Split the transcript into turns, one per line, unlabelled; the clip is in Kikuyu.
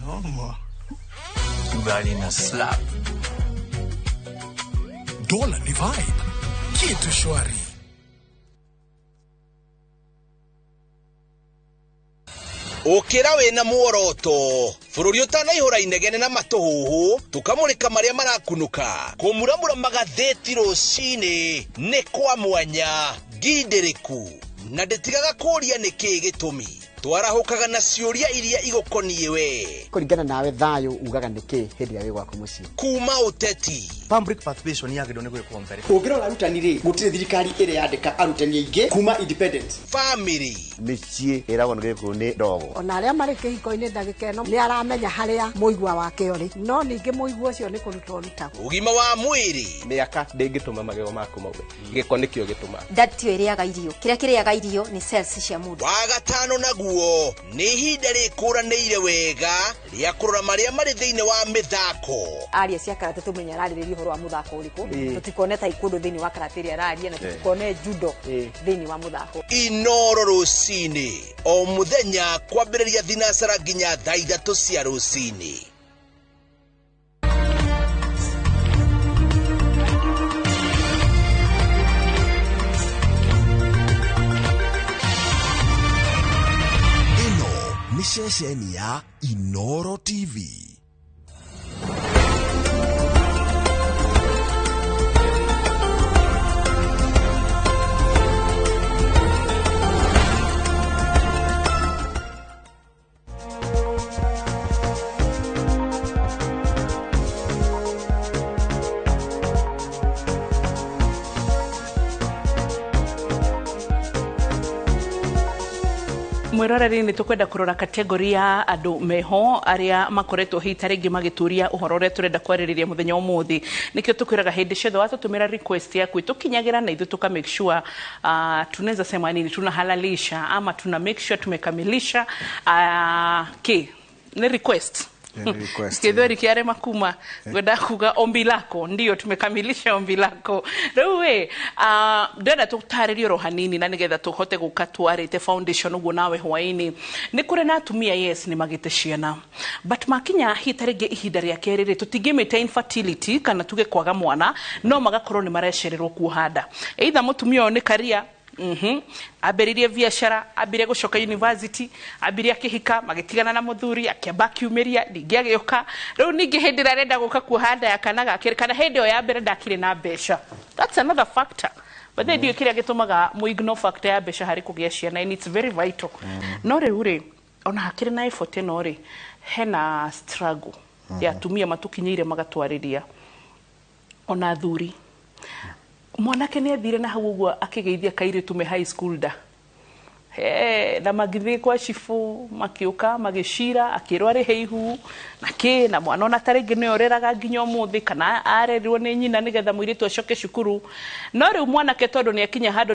Noma.
Ugali na slap.
Dola ni vibe. Kitu shwari.
Ukira wina muoroto bururi utanaihura inegene na matuhuhu tukamurika maria marakunuka kumuramura magatheti rucini ni kwa mwanya ngindiriku na nditigaga kuria niki gitumi twarahukaga na ciuria iria igukoniĩ we
kuringana nawe thayo ugaga niki hindi ya wi gwaku mucii
kuma uteti
public participation yagĩrĩirwo nĩ gwĩkwo mbere.
Ũngĩrora arutani rĩ, gũtirĩ thirikari ĩrĩ yandĩka arutani aingĩ kuma independent.
Family
mĩciĩ ĩragwo nĩ gĩkũyũ nĩ ndogo.
Ona arĩa marĩ kĩhiko-inĩ ndagĩka ĩno nĩ aramenya harĩa mũigua wake ũrĩ, no ningĩ mũigua ũcio nĩ kũrutwo ũrutagwo.
Ũgima wa mwĩrĩ,
mĩaka ndĩngĩtũma magego maku maume, gĩko nĩkĩo gĩtũmaga.
Ndatio ĩrĩaga irio, kĩrĩa kĩrĩaga irio nĩ cells cia mũndũ.
Wa gatano naguo nĩ ihinda rĩkũranĩire wega rĩa kũrora marĩa marĩ thĩinĩ wa mĩthako.
Aria cia karate tũmenye ararĩrĩria ũhoro wa mũthako ũrĩkũ, tũtikone taekwondo thĩinĩ wa karate ĩrĩa araria, na tũtikone judo thĩinĩ wa mũthako.
Inoro rũcinĩ o mũthenya kwambĩrĩria thinacara nginya thaa 3 cia rũcinĩ.
Ĩno nĩ ceceni ya Inoro TV.
Mwiroreri nĩ tũkwenda kũrora kategori ya andũ meho arĩa makoretwo hihi ta rĩngĩ magĩtũria ũhoro ũrĩa tũrenda kwarĩrĩria mũthenya ũmũthĩ. Nĩkĩo tũkwĩraga hĩndĩ ciothe watũtũmĩra request yaku tũkinyagĩra na ithuĩ tũka make sure tunaweza sema nini, tunahalalisha ama tuna make sure tumekamilisha ki ni request Kithweri kiare makuma ngwenda kuga ombi lako, ndio tumekamilisha ombi lako riu we ndĩrenda tũtarĩrie oro hanini na nigetha tũhote gũka twarĩte foundation ũguo nawe hwaĩ-inĩ. Nĩ kũrĩ na atumia yes nĩ magĩte ciana but makinya hihi ta rĩngĩ ihinda rĩa kerĩ rĩ tũtingĩmĩta infertility kana tuge kwaga mwana, no magakorwo nĩ marecererwo kuoha nda, either mũtumia ũyũ nĩ karia ambĩrĩrie biacara, ambire gũcoka university, ambirie akĩhika, magĩtigana na mũthuri, akĩamba akiumĩria, ningĩ agĩũka. Rĩu ningĩ hĩndĩ ĩrĩa arenda gũka kuoha nda ya kana gake, kana hĩndĩ ĩyo ya mbere ndakĩrĩ na mbeca. That's another factor. But then ndiũĩ kĩrĩa gĩtũmaga mũ ignore factor ya mbeca harĩ kũgĩa ciana, and it's very vital. No rĩu rĩ, ona hakĩrĩ na effort ĩno rĩ, hena struggle ya atumia matũkinyĩire magatwarĩria ona athuri. Mwanake nĩ athire na hau ũguo akĩgeithia kairĩtu me high school da. Na magĩthiĩ kwa cibũ, makĩũka, magĩcira, akĩrwo arĩhe ihu, na kĩ, na mwana ona ta rĩngĩ nĩwe ũreraga nginya ũmũthĩ, kana arerirwo nĩ nyina nĩgetha mũirĩtu acoke cukuru. No rĩu mwanake tondũ nĩ akinya handũ